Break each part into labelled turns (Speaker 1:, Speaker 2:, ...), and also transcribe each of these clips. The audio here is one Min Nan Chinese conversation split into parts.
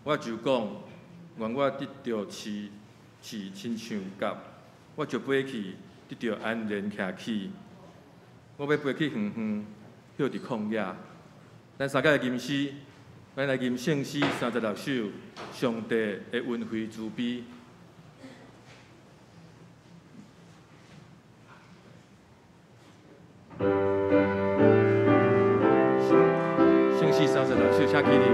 Speaker 1: 我就講，願我得著刺刺親像鴿，我就飛去得著安然徛起。我欲飛去遠遠，歇佇曠野。咱三個來吟詩，咱來吟聖詩36首，上帝的恩惠慈悲。聖詩36首，請起立。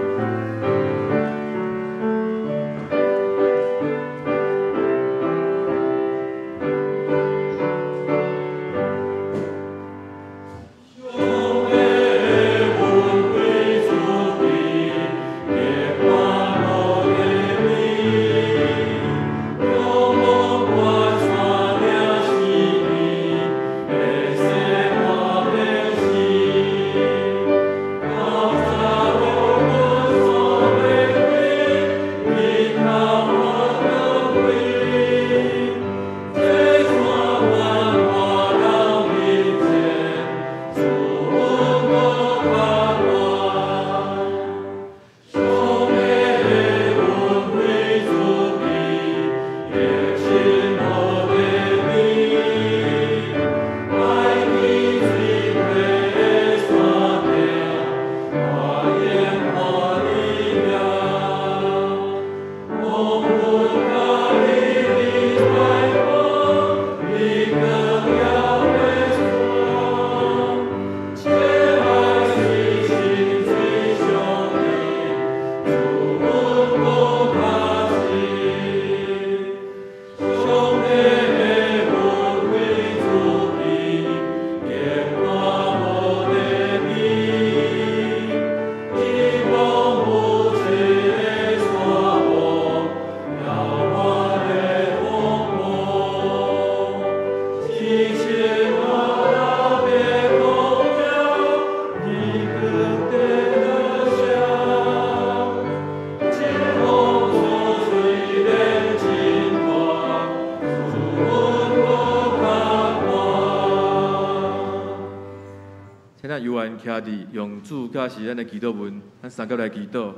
Speaker 1: 徛佇用主教示咱的祈禱文，咱三個來祈禱。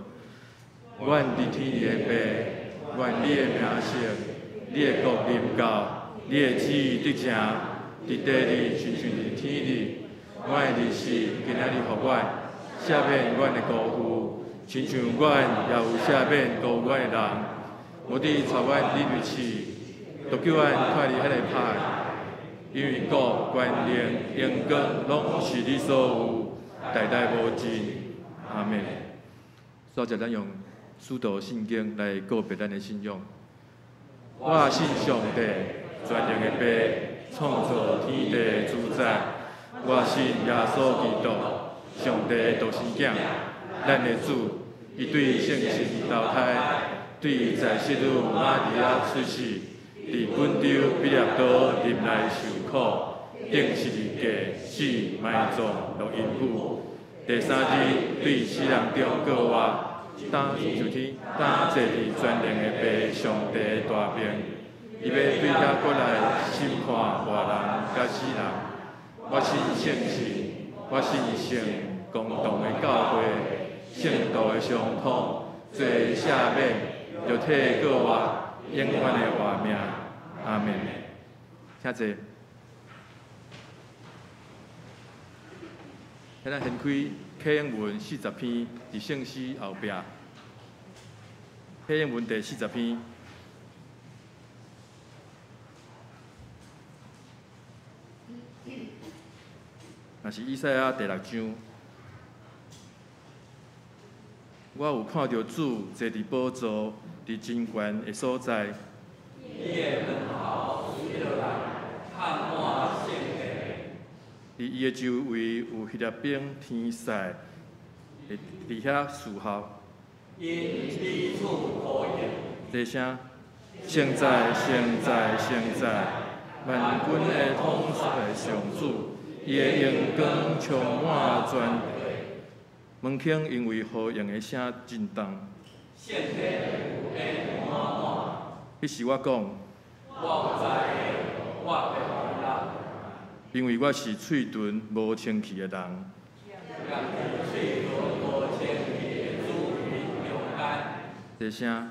Speaker 1: 願佇天的父，願你的名聖，你的國臨到，你的旨意得成，佇地裡親像佇天裡。阮的日食今仔日予阮，赦免阮的辜負，親像阮也有赦免辜負阮的人。無得帶阮入去試，獨救阮脫離彼个歹。因為國、權能、榮光，攏是你所有，代代無盡。阿們。煞來咱用使徒信經來告白咱的信仰。我信上帝，全能的父，創造天地的主宰。我信耶穌基督，上帝的獨生囝，咱的主。伊對聖神投胎，對在聖女瑪利亞出世，佇本丟彼拉多入內受苦，釘十字架，死埋葬，落陰府。第三日對死人中復活，擔上天，擔坐佇全能的父上帝的大爿。伊欲對遐過來審判活人佮死人。我信聖神，我信聖公同的教會，聖徒的相通，罪赦免，肉體的復活，永遠的活命。阿們。請坐。咱掀開啟應文40篇，佇聖詩後壁。啟應文第40篇。若是以賽亞第六章，我有看著主坐佇寶座，佇真懸的所在。
Speaker 2: 伊的門頭垂落來，崁滿聖殿。
Speaker 1: 佇伊的周圍有彼粒兵天使，佇遐侍候。
Speaker 2: 𪜶彼此呼應。
Speaker 1: 齊聲，聖哉，聖哉，聖哉，萬軍的統帥上主，伊的榮光充滿全地。門框因為呼應的聲震動。
Speaker 2: 聖殿有煙滿滿。
Speaker 1: 彼時我講，
Speaker 2: 我有知的，我袂回答。
Speaker 1: 因為我是喙唇無清氣的人。
Speaker 2: 踮佇喙唇無清氣的子民中間。
Speaker 1: 這這聲，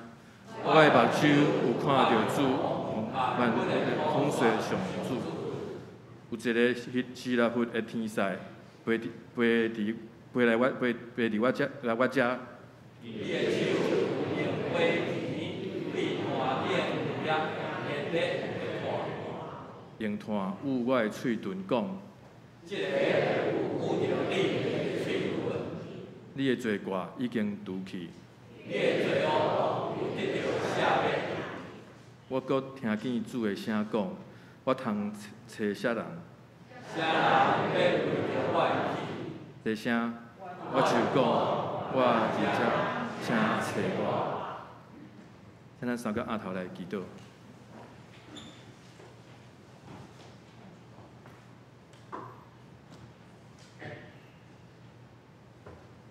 Speaker 1: 我的目睭有看著主，萬軍的統帥上主，有一个希拉弗的天使飛佇飛佇飛來我飛飛佇我遮來我遮。
Speaker 2: 你的手有用火鉗對壇頂葉的的炭，
Speaker 1: 用炭捂我的喙唇講，
Speaker 2: 這个有捂著你的喙唇，
Speaker 1: 你的罪過已經除去。
Speaker 2: 你的罪惡有得著赦免。
Speaker 1: 我閣聽見主的聲講，我通揣啥人？
Speaker 2: 啥人欲為著我去？
Speaker 1: 這聲，我就講，我佇遮，請揣我。請咱三個阿頭來祈禱。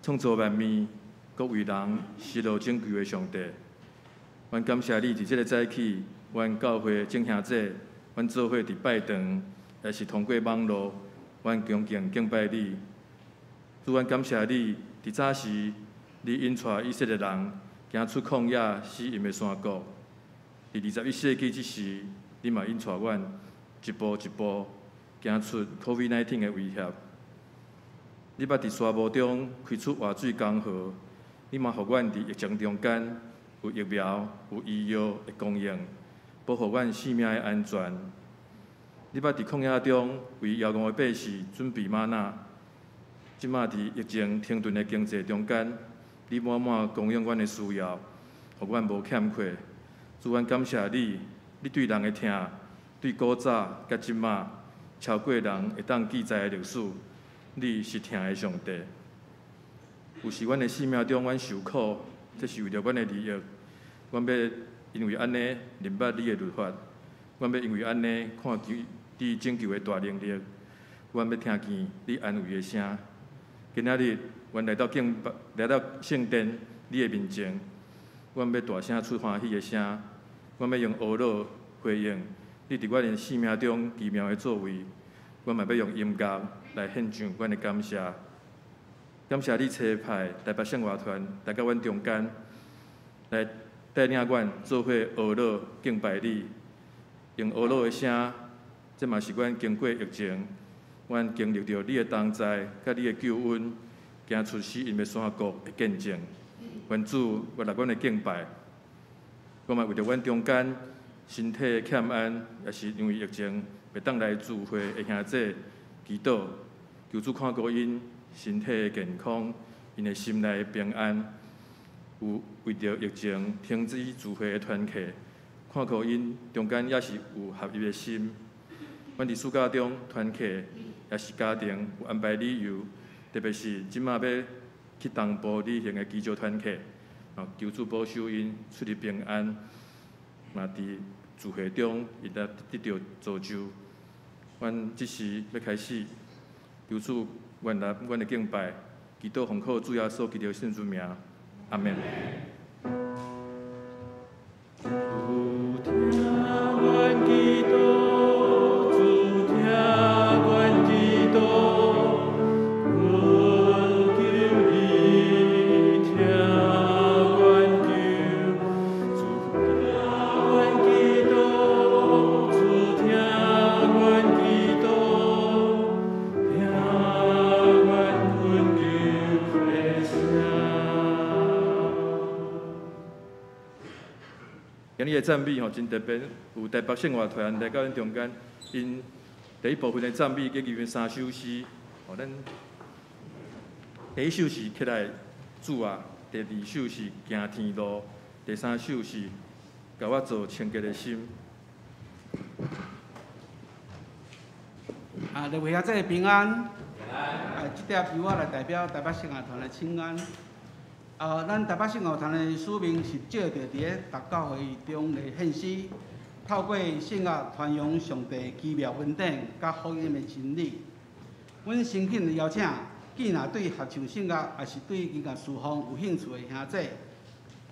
Speaker 1: 創造萬物、閣為人施落拯救的上帝，阮感謝你佇這个早起，阮教會眾兄弟，阮做伙佇拜堂，也是通過網路，阮恭敬敬拜你。主，阮感謝你，佇早時，你引帶以色列人行出曠野死蔭的山谷。佇21世紀這時，你嘛引帶阮一步一步行出 COVID-19 的威脅。你捌佇沙漠中開出活水江河，你嘛予阮佇疫情中間有疫苗、有醫藥的供應，保護阮性命的安全。你捌佇曠野中為遙望的百姓準備嗎哪，這馬佇疫情停頓的經濟中間，你滿滿供應阮的需要，予阮無欠缺。主，阮感謝你，你對人的疼，對古早佮這馬超過人會當記載的歷史。你是疼的上帝。有時阮的生命中，阮受苦，這是為著阮的利益。阮欲因為按呢認捌你的律法，阮欲因為按呢看見你拯救的大能力，阮欲聽見你安慰的聲。今仔日，阮來到敬拜，來到聖殿你的面前，阮欲大聲出歡喜的聲，阮欲用呵咾回應你佇阮的生命中奇妙的作為，阮嘛欲用音樂來獻上阮的感謝。感謝你差派台北聖樂團來到阮中間，來帶領阮做伙呵咾敬拜你，用呵咾的聲，這嘛是阮經過疫情，阮經歷著你的同在，佮你的救恩，行出死蔭的山谷的見證。願主悅納阮的敬拜，我嘛為著阮中間身體欠安，也是因為疫情袂當來聚會的兄弟祈禱，求主看顧𪜶身體的健康，𪜶的心內平安。有為著疫情停止聚會的團契，看顧𪜶中間也是有合一的心。阮佇暑假中團契，也是家庭有安排旅遊，特別是這馬欲去東部旅行的基督團契，求主保守𪜶出入平安，嘛佇聚會中伊得得著造就。阮這時欲開始，求主悅納阮的敬拜，祈禱奉靠主耶穌基督聖主名，阿們。主聽阮祈禱，主聽阮祈禱，懇求你聽阮求。主聽阮祈禱，主聽阮祈禱，聽阮懇求的聲。今日的讚美吼真特別，有台北聖樂團來到咱中間，𪜶第一部分的讚美結構三首詩，吼，咱第一首是起來主啊，第二首是行天路，第三首是共我做清潔的心。
Speaker 3: 啊，各位兄弟平安。啊，這碟由我來代表台北聖樂團來請安。咱台北聖樂團的使命是藉著佇咧逐教會中來獻詩，透過聖樂傳揚上帝奇妙恩典佮福音的真理。阮誠懇的邀請，既若對合唱聖樂，抑是對音樂事奉有興趣的兄弟，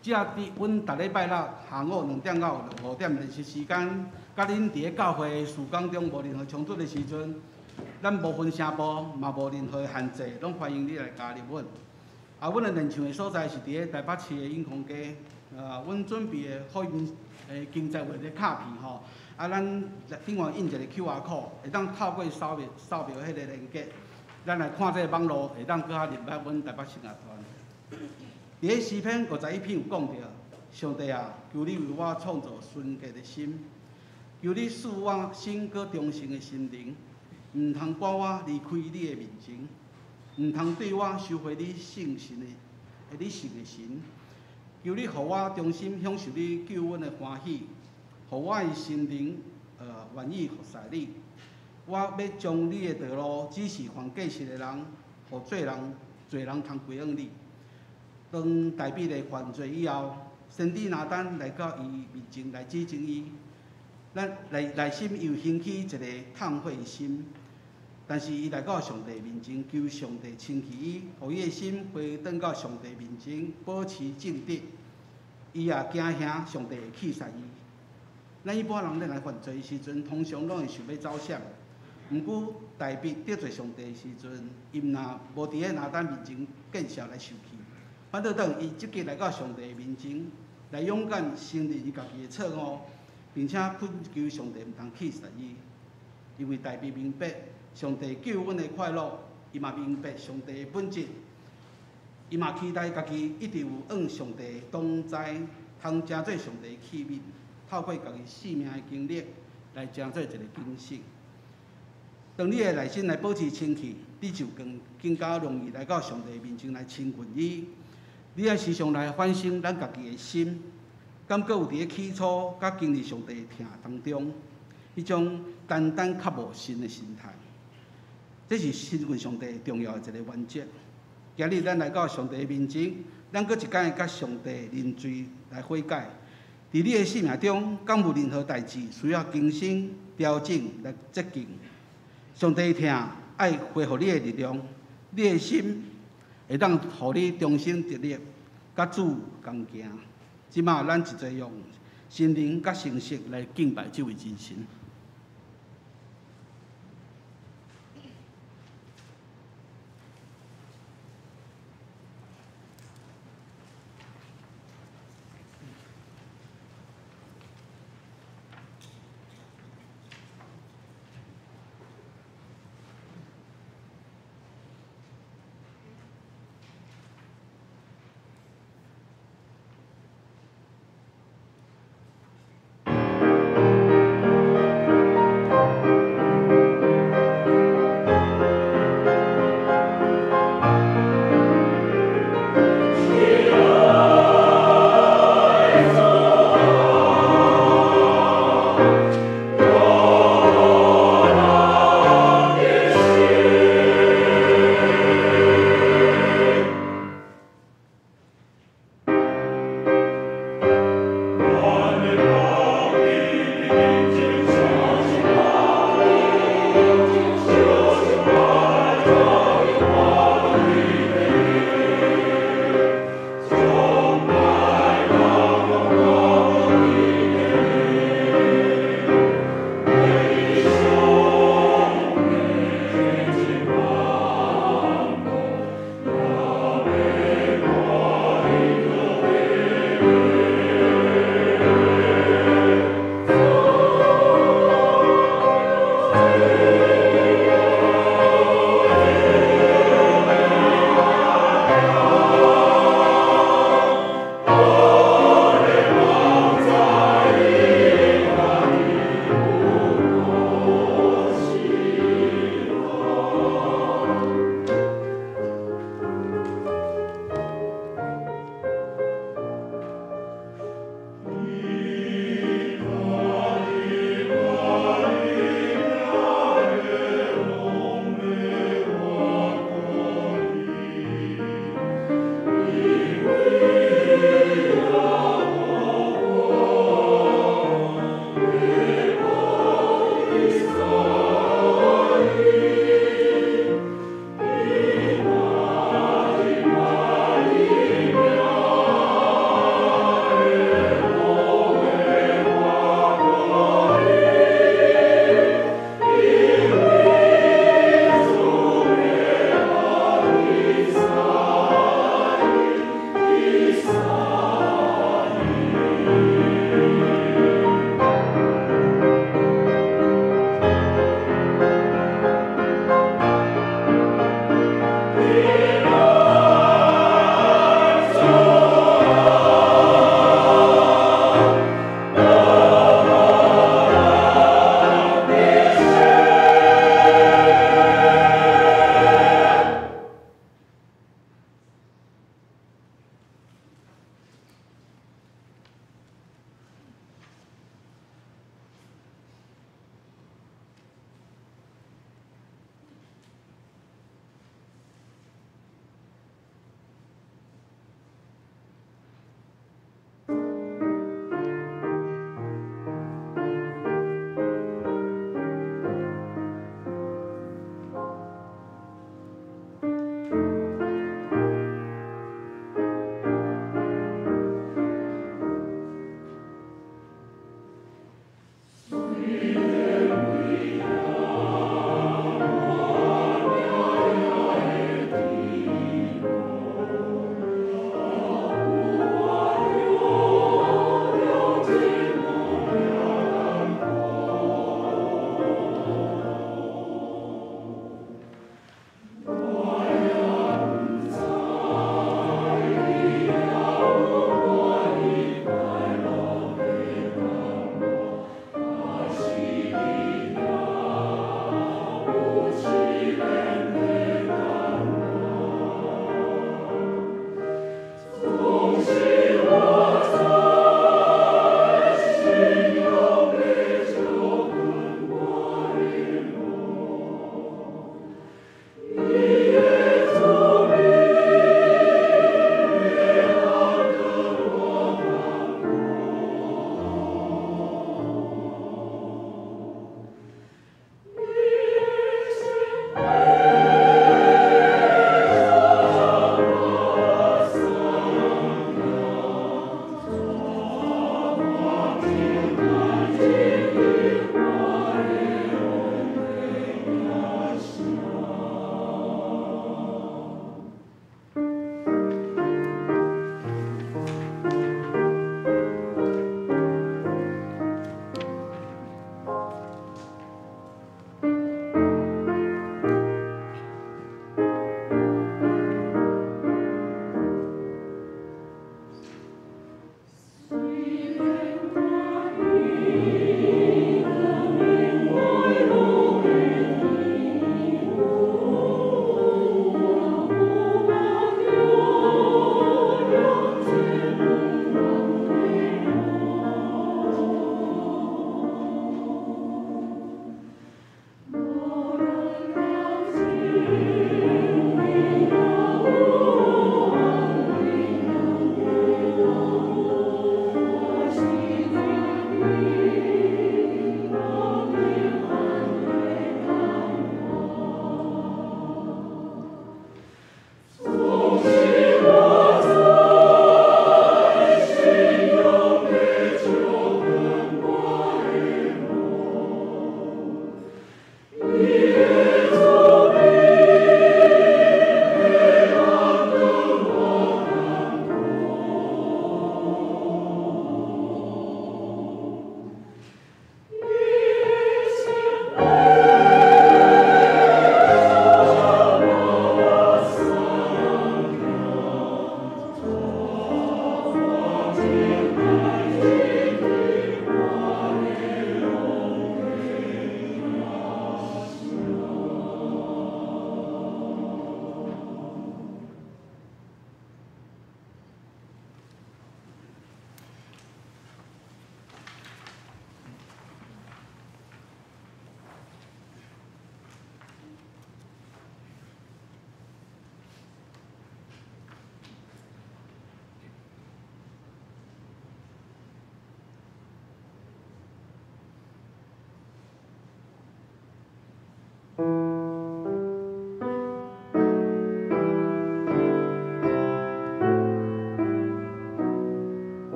Speaker 3: 只要佇阮逐禮拜六下午2點到5點練習時間，佮恁佇咧教會事工中無任何衝突的時陣，咱無分聲部，嘛無任何限制，攏歡迎你來加入阮。啊，阮的練唱的所在是佇咧台北市的永康街。阮準備的福音經濟話的卡片吼，啊，咱頂懸印一個 QR code，會當透過掃描彼个連結，咱來看這个網路，會當閣較入來阮台北聖樂團。佇咧詩篇51篇有講著，上帝啊，求你為我創造純潔的心，求你賜我新閣忠誠的心靈，毋通趕我離開你的面前，毋通對我收回你聖神的，你聖的神。求你予我重新享受你救恩的歡喜，予我的心靈願意服侍你。我欲將你的道路指示犯過失的人，予罪人通歸向你。當大衛咧犯罪以後，先知拿單來到伊面前來指正伊，咱內心又興起一個痛悔的心，但是伊來到上帝面前，求上帝清洗伊，予伊的心回轉到上帝面前，保持正直。伊也驚嚇上帝會棄殺伊。咱一般人咧來犯罪的時陣，通常攏會想欲走閃。毋過大衛得罪上帝的時陣，伊毋若無佇咧拿單面前見笑來受氣，反倒轉伊積極來到上帝的面前，來勇敢承認伊家己的錯誤，並且懇求上帝毋通棄殺伊。因為大衛明白上帝救恩的快樂，伊嘛明白上帝的本質，伊嘛期待家己一直有向上帝同在，通成做上帝的器皿，透過家己生命的經歷來成做一個警醒。當你的內心來保持清氣，你就更加容易來到上帝面前來親近伊。你愛時常來反省咱家己的心，敢閣有佇咧起初佮經歷上帝的疼當中，彼種單單較無神的心態，這是親近上帝重要的一個原則。今日咱來到上帝面前，咱閣一擺佮上帝認罪來悔改。佇你的生命中，敢有任何代誌需要更新、調整來接近上帝的疼，愛恢復你的力量，你的心會當予你重新得力，佮主同行。這馬咱一齊用心靈佮誠實來敬拜這位真神。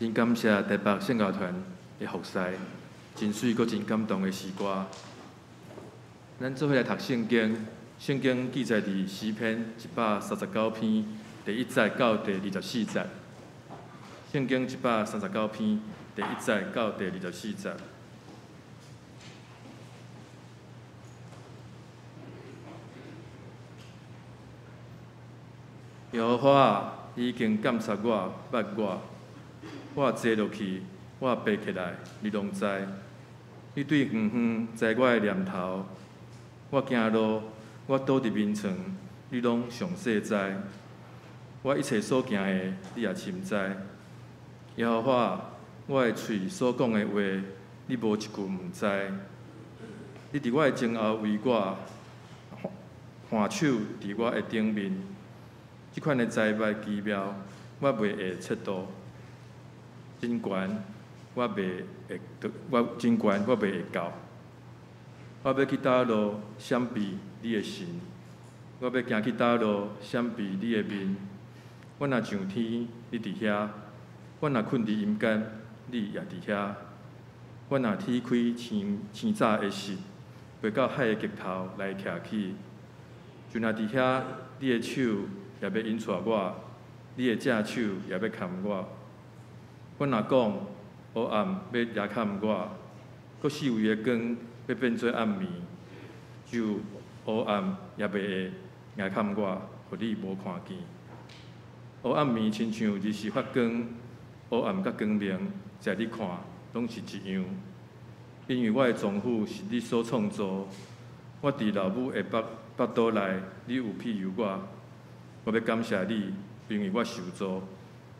Speaker 1: 真感謝台北聖樂團的服侍，真媠閣真感動的詩歌。咱做伙來讀聖經，聖經記載佇詩篇139篇第1節到第24節。聖經139篇第1節到第24節。耶和華已經監察我，捌我，我坐落去，我爬起來，你攏知。你對遠遠知我的念頭，我行路，我倒佇眠床，你攏詳細知。我一切所行的，你也深知。耶和華，我的喙所講的話，你無一句毋知。你佇我的前後圍我，挽手佇我的頂面。這款的災禍奇妙，我袂會測度。真懸，我袂會，我真懸，我袂會到。我欲去佗落閃避你的神？我欲行去佗落閃避你的面？我若上天，你佇遐；我若睏佇陰間，你也佇遐。我若踢開清清早的日，飛到海的極頭來徛起，就若佇遐，你的手也欲引帶我，你的正手也欲牽我。我若講黑暗欲遮蓋我，閣四圍的光欲變做暗暝，就黑暗也袂會遮蓋我，予你無看見。黑暗暝親像日時發光，黑暗佮光明，在你看攏是一樣。因為我的臟腑是你所創造，我佇老母的腹腹肚內，你有庇佑我。我欲感謝你，因為我受造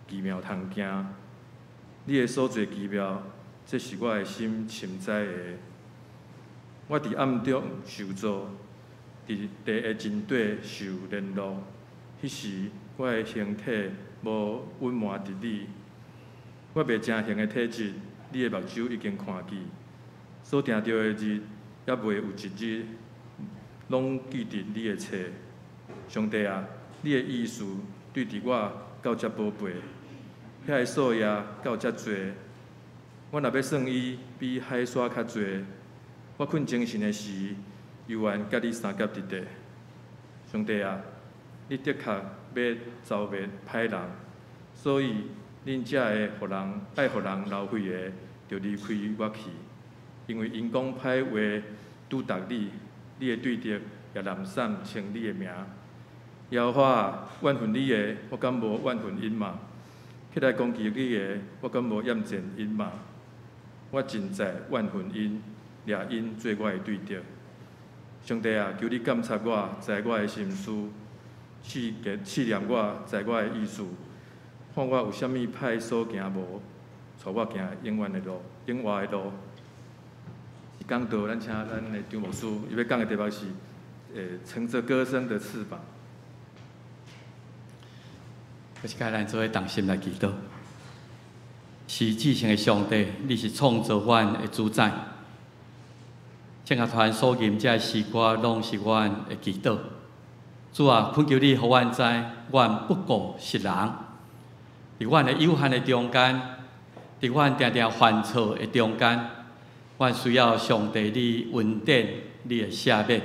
Speaker 1: 奇妙通行。你的所做奇妙，這是我的心深知的。我佇暗中受造，佇地的真底受聯絡。彼時我的形體無隱瞞佇你，我未成形的體質，你的目睭已經看見。所定著的日，猶未有一日，攏記佇你的冊。上帝啊，你的意思對佇我到遮寶貝，遐个數也到遮濟。我若欲算伊，比海沙較濟。我睏精神的時，猶原佮你相佮佇佇。上帝啊，你的確欲剿滅歹人，所以恁遮个予人愛予人流血的，著離開我去，因為𪜶講歹話拄觸你，你的對敵也濫散稱你的名。耶和華啊，怨恨你的，我敢無怨恨𪜶嗎？起來攻擊你的，我敢無厭賤𪜶嗎？我真在怨恨𪜶，掠𪜶做我的對敵。上帝啊，求你監察我，知我的心思，試試驗我，知我的意思，看我有啥物歹所行無，帶我行永遠的路，永活的路。講道，咱請咱的張牧師，伊欲講的題目是：乘著歌聲的翅膀。
Speaker 2: 閣一擺咱做伙同心來祈禱。是至聖的上帝，你是創造阮的主宰。聖樂團所吟這詩歌，攏是阮的祈禱。主啊，懇求你予阮知，阮不過是人。佇阮的有限的中間，佇阮定定犯錯的中間，阮需要上帝你恩典，你的赦免。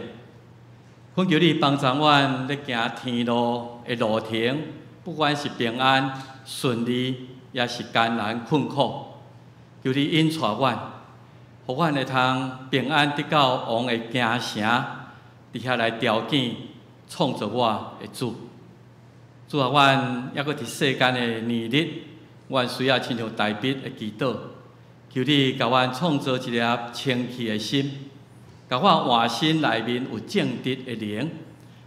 Speaker 2: 懇求你幫助阮咧行天路的路程，不管是平安順利，抑是艱難困苦，求你引帶阮，予阮會通平安得到王的京城，佇遐來朝見創造我的主。主啊，阮猶閣佇世間的年日，阮需要親像大衛的祈禱，求你共阮創造一粒清氣的心，共我換心內面有正直的靈，予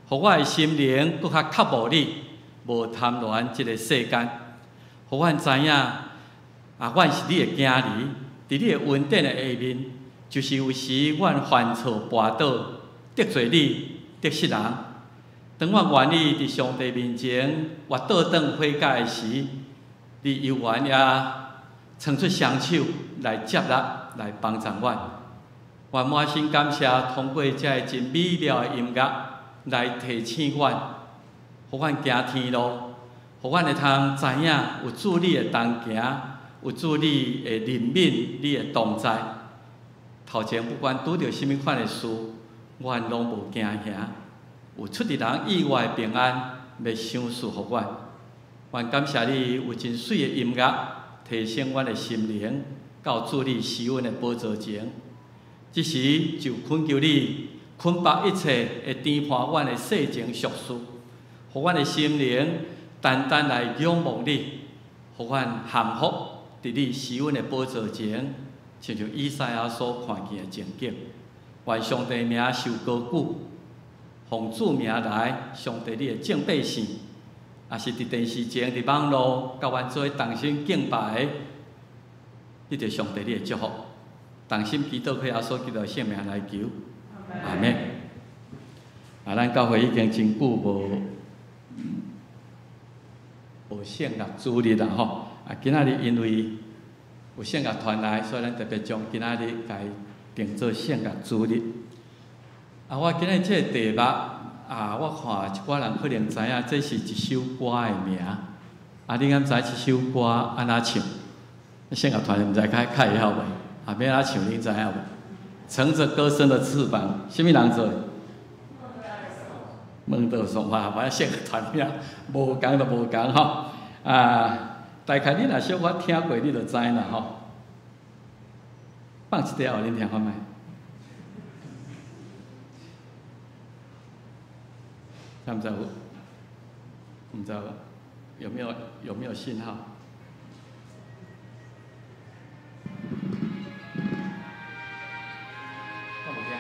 Speaker 2: 我的心靈閣較渴慕你，無貪戀這个世間，予阮知影啊，阮是你的囝兒，佇你的恩典的下面，就是有時阮犯錯跋倒，得罪你，得失人。當我願意佇上帝面前活倒轉悔改的時，你猶原也伸出雙手來接納，來幫助阮。我滿心感謝，通過這个真美妙的音樂來提醒阮，予阮行天路，予阮會通知影有主你的同行，有主你的憐憫，你的同在。頭前不管拄著啥物款的事，阮攏無驚嚇。有出佇人意外的平安，欲賞賜予阮。阮感謝你有真媠的音樂，提升阮的心靈，到主你施恩的寶座前。這時就懇求你，捆縛一切會顛覆阮的世情俗事，予阮的心靈單單來仰望你，予阮降服佇你施恩的寶座前，親像以賽亞所看見的情景。願上帝名受高舉，奉主名來，上帝你的眾百姓，也是佇電視前、佇網路，佮阮做伙同心敬拜的，得著上帝你的祝福。同心祈禱，靠耶穌基督的聖名來求，阿們。啊，咱教會已經真久無無聖樂主日啦吼。啊，今仔日因為有聖樂團來，所以咱特別將今仔日共伊定做聖樂主日。啊，我今日這個題目啊，我看一寡人可能知影，這是一首歌的名。啊，你敢知這首歌按怎唱？聖樂團毋知較較會曉無？啊，欲按怎唱，恁知影無？乘著歌聲的翅膀，啥物人做的？孟德爾頌哇，反正聖樂團名無仝就無仝吼。啊，大概你若小可聽過，你就知啦吼。放一塊予恁聽看覓。敢知有？毋知有沒有有沒有信號？敢無聽？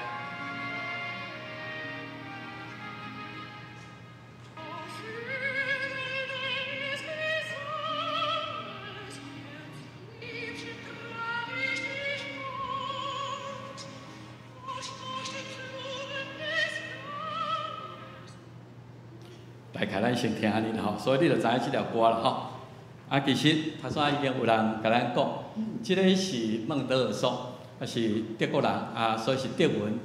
Speaker 2: 大概咱先聽按呢啦吼，所以你就知影這條歌啦吼。啊，其實頭先已經有人共咱講，這个是孟德爾頌，啊是德國人啊，所以是德文，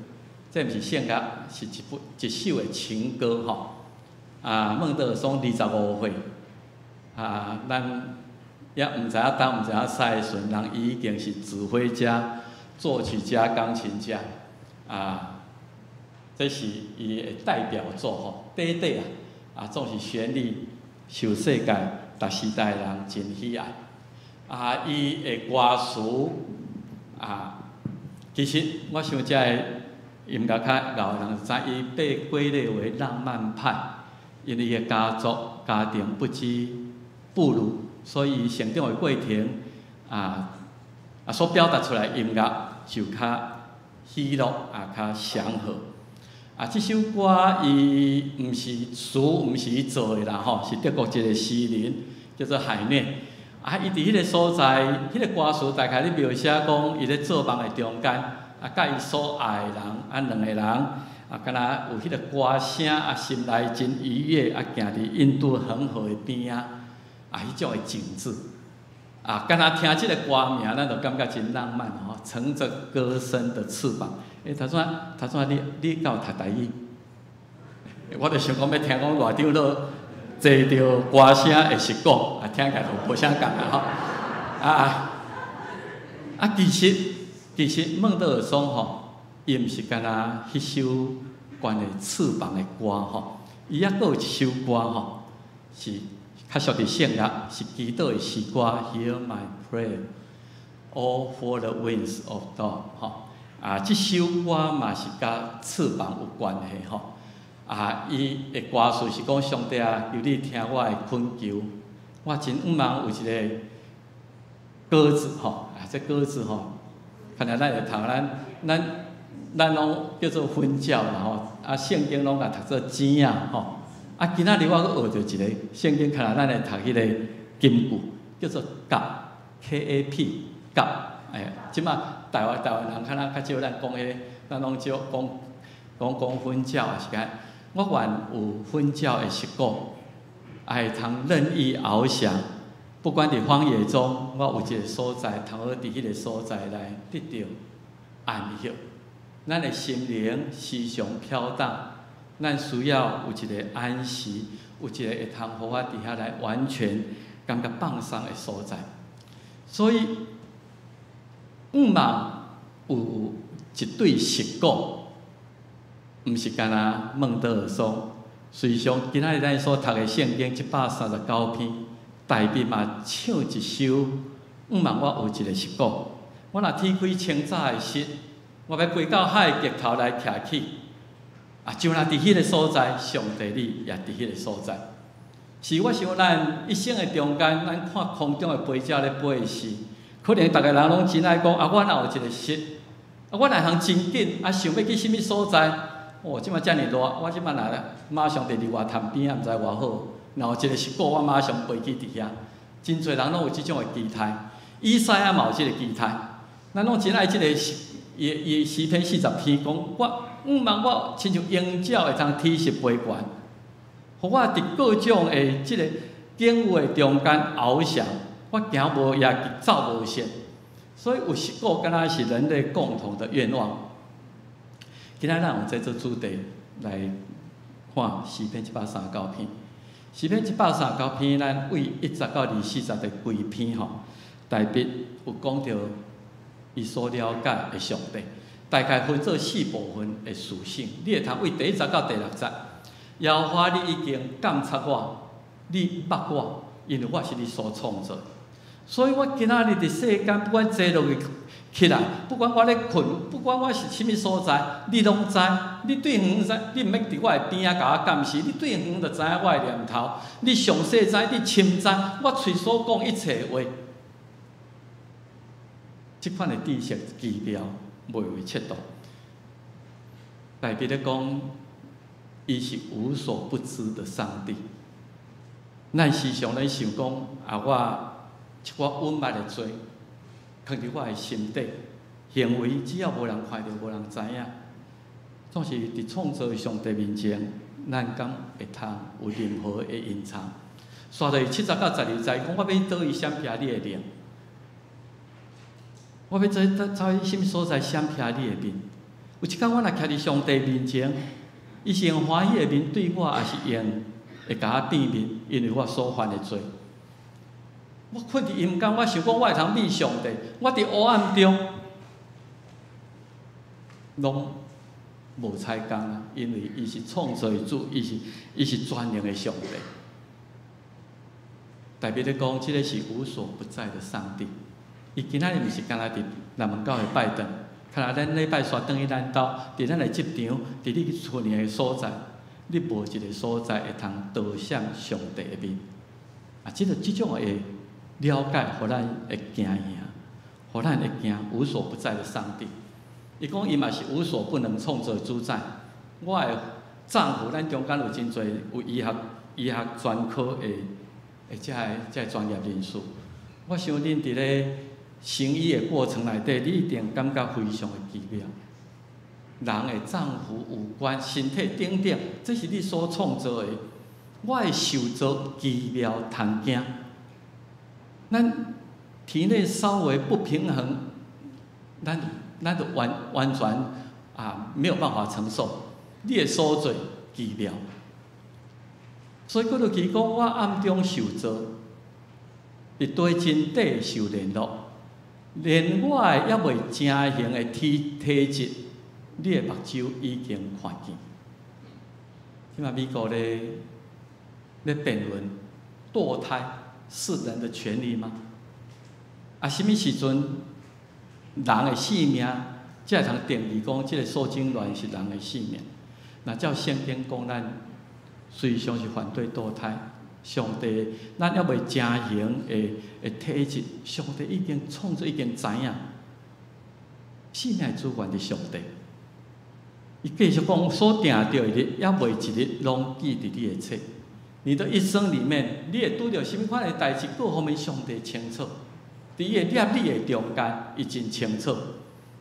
Speaker 2: 這毋是聖樂，是一部一首的情歌吼。啊，孟德爾頌25歲，啊，咱猶毋知影東毋知影西的時陣，人伊已經是指揮家、作曲家、鋼琴家，啊，這是伊的代表作吼，短短啊。啊，總是旋律受世界逐時代人真喜愛。啊，伊的歌詞啊，其實我想這个音樂較老的人就知，伊被歸類為浪漫派，因為伊的家族家庭不羈不魯，所以伊成長的過程啊啊所表達出來音樂就較喜樂啊，較祥和。啊，這首歌伊毋是詞，毋是伊做的啦吼，是德國一個詩人叫做海內。啊，伊佇彼個所在，彼個歌詞大概咧描寫講，伊咧做夢的中間，啊，佮伊所愛的人，啊，兩個人，啊，敢若有彼個歌聲，啊，心內真愉悅，啊，行佇印度恆河的邊仔，啊，彼種的景致，啊，敢若聽這個歌名，咱就感覺真浪漫吼，乘著歌聲的翅膀。欸，頭先頭先你你敢有讀台語？我就想講欲聽講偌長老坐著歌聲會識講，啊，聽起來就無啥仝啊吼。啊啊，其實其實孟德爾頌吼，伊毋是干焦彼首關於翅膀的歌吼，伊猶閣有一首歌吼，是較屬佇聖樂，是祈禱的詩歌。Hear my prayer, O for the wings of dawn 吼。啊，這首歌嘛是佮翅膀有關係吼。啊，伊的歌詞是講上帝啊，求你聽我的懇求，我真向望有一個鴿子吼，啊，這鴿子吼，可能咱會讀咱咱咱攏叫做粉鳥啦吼，啊，聖經攏共讀做錢仔吼。啊，今仔日我閣學著一个聖經，可能咱會讀彼個金句，叫做鴿，K A P，鴿，哎，這馬台灣台灣人可能較少咱講彼个，咱攏少講講講粉鳥啊，是講我願有粉鳥的翼骨，會通任意翱翔，不管佇荒野中，我有一个所在，通好佇彼个所在來得著安息。咱的心靈時常飄蕩，咱需要有一个安息，有一个會通予我佇遐來完全感覺放鬆的所在。所以，向望有一對翼鼓，毋是干焦孟德爾頌。隨上今仔日咱所讀的聖經139篇，大衛嘛唱一首，向望我有一個翼鼓。我若天開清早的時，我欲飛到海的極頭來徛起。啊，就若佇彼个所在，上帝你也佇彼个所在。是我想咱一生的中間，咱看空中的飛鳥咧飛的時，可能逐个人攏真愛講啊，我若有一個翼，啊，我若通真緊，啊，想欲去啥物所在？哦，這馬遮爾熱，我這馬若馬上佇日月潭邊仔，毋知偌好。若有一個翼鼓，我馬上飛去佇遐。真濟人攏有這種的期待，以賽亞嘛有這個期待。咱攏真愛這個伊伊詩篇40篇講，我向望我親像鷹鳥會通體翼飛懸，予我佇各種的這個境遇的中間翱翔，我行無也走無息。所以有翼鼓，敢若是人類共同的願望。今仔咱用這做主題來看詩篇139篇。詩篇139篇，咱對1節到24節的規篇吼，大衛有講著伊所了解的上帝，大概分做四部分的屬性。你會通對第一節到第六節，耶和華你已經鑒察我，你捌我，因為我是你所創造。所以我今仔日佇世間，不管坐落去起來，不管我咧睏，不管我是啥物所在，你攏知。你對遠知，你毋免佇我的邊仔共我監視，你對遠就知影我的念頭。你詳細知，你深知，我喙所講一切話。這款的知識奇妙，袂為測度。大衛咧講，伊是無所不知的上帝。咱時常咧想講，啊，我一寡隱密的罪，藏佇我的心底，行為只要無人看著，無人知影，總是佇創造的上帝面前，咱敢會通有任何的隱藏？煞落去7節到12節，講我欲佗位閃避你的靈，我欲走走去啥物所在閃避你的面？有一工我若徛佇上帝面前，伊是用歡喜的面對我，抑是用會共我變面？因為我所犯的罪。我困佇陰間，我想講我會通見上帝，我佇黑暗中攏無彩工啊！因為伊是創造的主，伊是全能的上帝。大衛咧講，這个是無所不在的上帝。伊今仔日毋是干焦佇南門教會拜堂，可能咱禮拜煞轉去咱兜，佇咱的職場，佇你厝裡的所在，你無一個所在會通逃閃上帝的面。啊，這個這種的了解，予咱會驚嚇，予咱會驚無所不在的上帝。伊講伊嘛是無所不能創造主宰。我的臟腑，咱中間有真濟有醫學專科的這个專業人士。我想恁佇咧行醫的過程內底，你一定感覺非常的奇妙。人的臟腑五官、身體等等，這是你所創造的。我的受造奇妙通驚。咱體內稍微不平衡，咱就完完全啊沒有辦法承受。你的所造奇妙，所以閣落去講，我暗中受造，佇地真底受聯絡，連我的猶未成形的體質，你的目睭已經看見。這馬美國咧辯論墮胎是人的權利嗎？啊，啥物時陣人的性命才會通定義講這个受精卵是人的性命？若照聖經講，咱隨常是反對墮胎。上帝，咱猶未成形的體質，上帝已經創造，已經知影。性命主權佇上帝。伊繼續講，所定著的日，猶未一日，攏記佇你的冊。你的一生裡面，你會拄著啥物款的代誌，各方面上帝清楚。佇伊的攝理的中間，伊真清楚。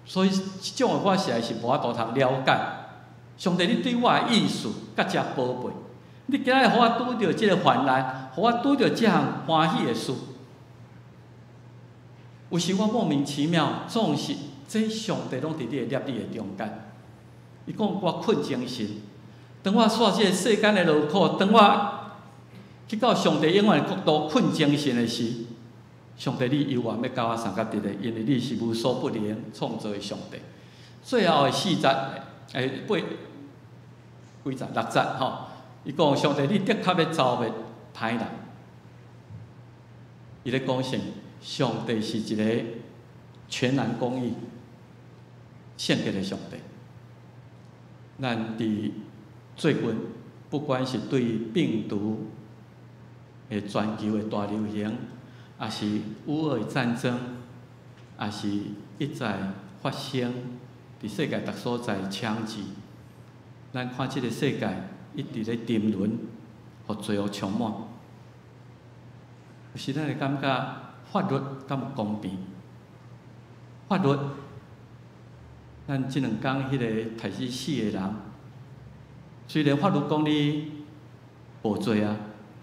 Speaker 2: 所以，這種的我實在是無法度通了解。上帝，你對我的意思閣遮寶貝，你今仔日予我拄著這个患難，予我拄著這項歡喜的事。有時我莫名其妙，總是這上帝攏佇你的攝理的中間。伊講我困精神，當我煞這个世間的勞苦，當我去到上帝永遠的國度困精神的時，上帝，你猶原欲佮我相佮佇咧，因為你是無所不能創造的上帝。最後的四節，八幾節六節吼，伊講上帝，你的確欲剿滅歹人。伊咧講啥？上帝是一个全然公義、聖潔的上帝。咱佇最近，不管是對病毒的全球的大流行，抑是烏俄的戰爭，抑是一再發生佇世界逐所在槍擊，咱看這个世界一直咧沉淪，予罪惡充滿。有時咱會感覺法律敢有公平？法律，咱這兩工彼个刣死四个人，雖然法律講你無罪啊，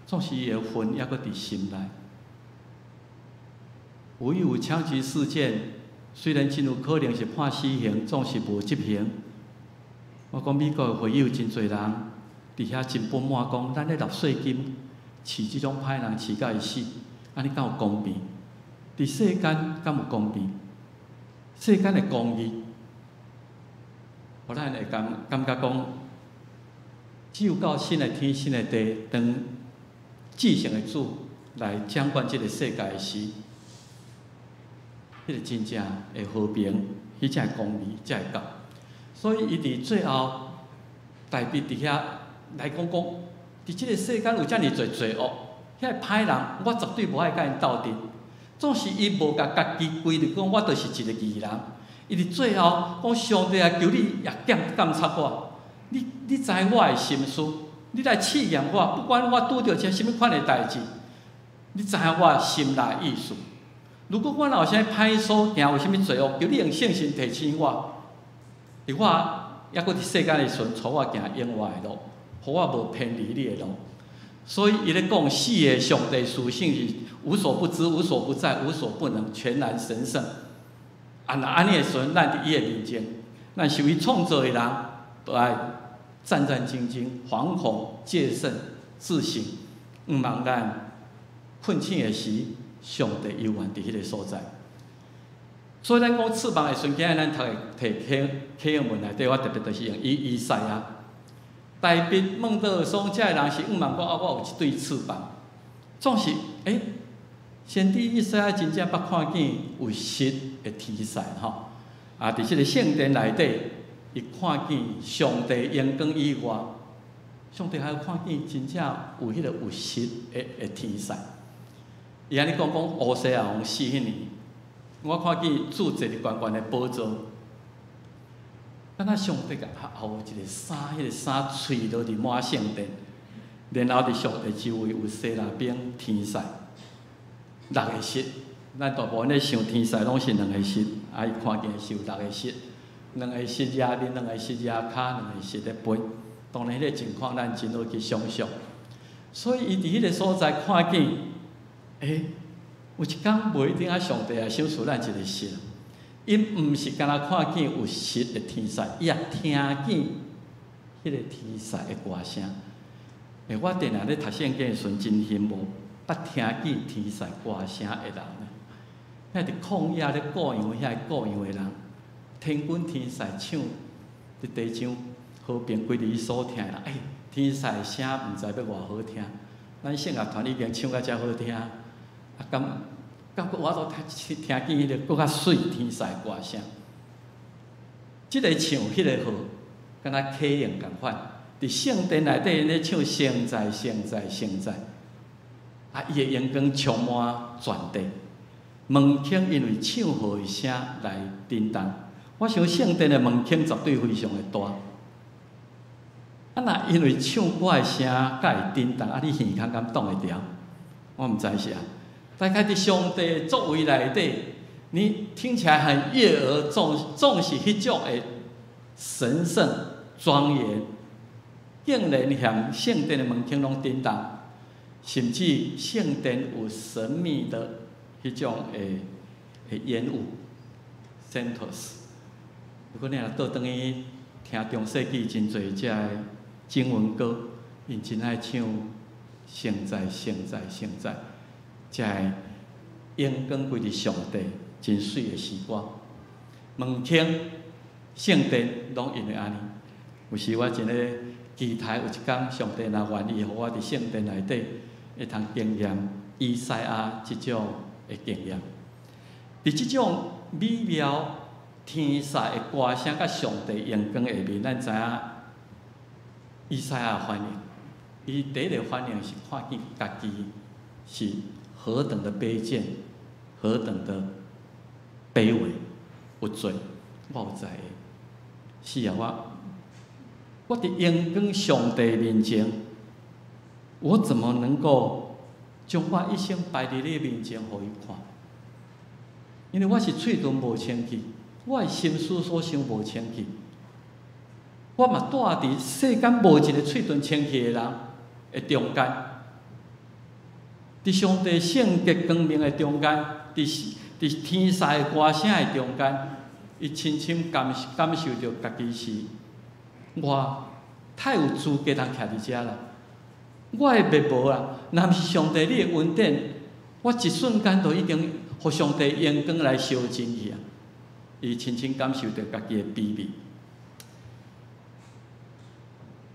Speaker 2: 總是伊的恨猶閣佇心內。有有槍擊事件，雖然真有可能是判死刑，總是無執行。我講美國的會友真濟人佇遐真不滿，講咱咧納稅金飼這種歹人飼甲伊死，按呢敢有公平？佇世間敢有公平？世間的公義，予咱會感覺講，只有到新的天、新的地，當至聖的主來掌管這个世界的時，彼个真正的和平，彼才會公義，才會到。所以，伊佇最後，大衛佇遐來講講，佇這个世間有遮爾濟罪惡，遐个歹人，我絕對無愛佮𪜶鬥陣。總是伊無共家己歸類講，我就是一个義人。伊佇最後講，上帝啊，求你也監察我，你知我的心思，你來試驗我，不管我拄著啥物款的代誌，你知影我心內意思。如果我若有啥物歹所行，有啥物罪惡，求你用聖神提醒我。佇我猶閣佇世間的時陣，帶我行永活的路，予我無偏離你的路。所以，伊咧講四个上帝屬性是無所不知、無所不在、無所不能、全然神聖。啊，若按呢的時陣，咱佇伊的面前，咱是為創造的人，都愛戰戰兢兢、惶恐、戒慎、自省，毋茫咱困醒的時，上帝猶原佇彼个所在。所以咱講翅膀的時陣，今日咱讀的提啟啟文內底，我特別就是用以賽亞。大衛夢到說，這个人是向望講啊，我有一對翅膀，總是先知以賽亞真正捌看見有實的天使吼，啊，佇這个聖殿內底，伊看見上帝榮光以外，上帝還有看見真正有彼个有實的天使。伊按呢講講烏西亞王死彼年，我看見主坐佇懸懸的寶座，敢若上帝共後有一个衫，彼个衫垂落佇滿聖殿，然後佇上帝周圍有西拉兵天使，六个翼。咱大部分咧想天使攏是兩个翼，啊，伊看見是有六個翼，兩个翼舉面，兩个翼舉跤，兩个翼咧飛。當然，彼个情況咱真好去想象。所以，伊佇彼个所在看見，有一工無一定愛上帝來賞賜咱一个翼。伊毋是干焦看見有實的天使，伊也聽見彼个天使的歌聲。我定定咧讀聖經的時陣，真羨慕捌聽見天使歌聲的人。遐佇曠野咧顧羊，遐顧羊的人，天軍天使唱佇地上和平歸佇伊所聽的人，天使聲毋知欲偌好聽。咱聖樂團已經唱甲遮好聽，啊，敢閣我都聽見彼个閣較媠天使歌聲。這个唱，彼个號，敢若啟應仝款。佇聖殿內底咧唱聖哉聖哉聖哉，啊，伊的榮光充滿全地。門檻因為唱號的聲來震動，我想聖殿的門檻絕對非常的大。啊，若因為唱歌的聲才會震動，啊，你耳孔敢擋會牢？我毋知是啊。大概佇上帝作為內底，你聽起來很悅耳，總是彼種的神聖莊嚴，竟然嫌聖殿的門檻攏震動，甚至聖殿有神秘的彼種的煙霧，sentos。如果你若倒轉去聽中世紀真濟這个經文歌，𪜶真愛唱聖哉聖哉聖哉，這个榮光歸佇上帝，真媠的詩歌。門廳、聖殿攏因為按呢。有時我真咧期待有一工，上帝若願意，予我佇聖殿內底會通經驗以賽亞這種的經驗。佇這種美妙天使的歌聲佮上帝榮光下面，咱知影以賽亞的反應。伊第一个反應是看見家己是何等的卑賤，何等的卑微，有罪，我有知的。是啊，我佇榮光上帝面前，我怎麼能夠將我一生擺佇你面前，予伊看？因為我是喙唇無清氣，我的心思所想無清氣，我嘛住佇世間無一个喙唇清氣的人的中間，佇上帝聖潔光明的中間，佇天使的歌聲的中間，伊深深感受著家己是我太有資格通徛佇遮啦。我的滅無啊，若毋是上帝你的恩典，我一瞬間就已經予上帝榮光來燒盡去啊！伊深深感受著家己的卑微。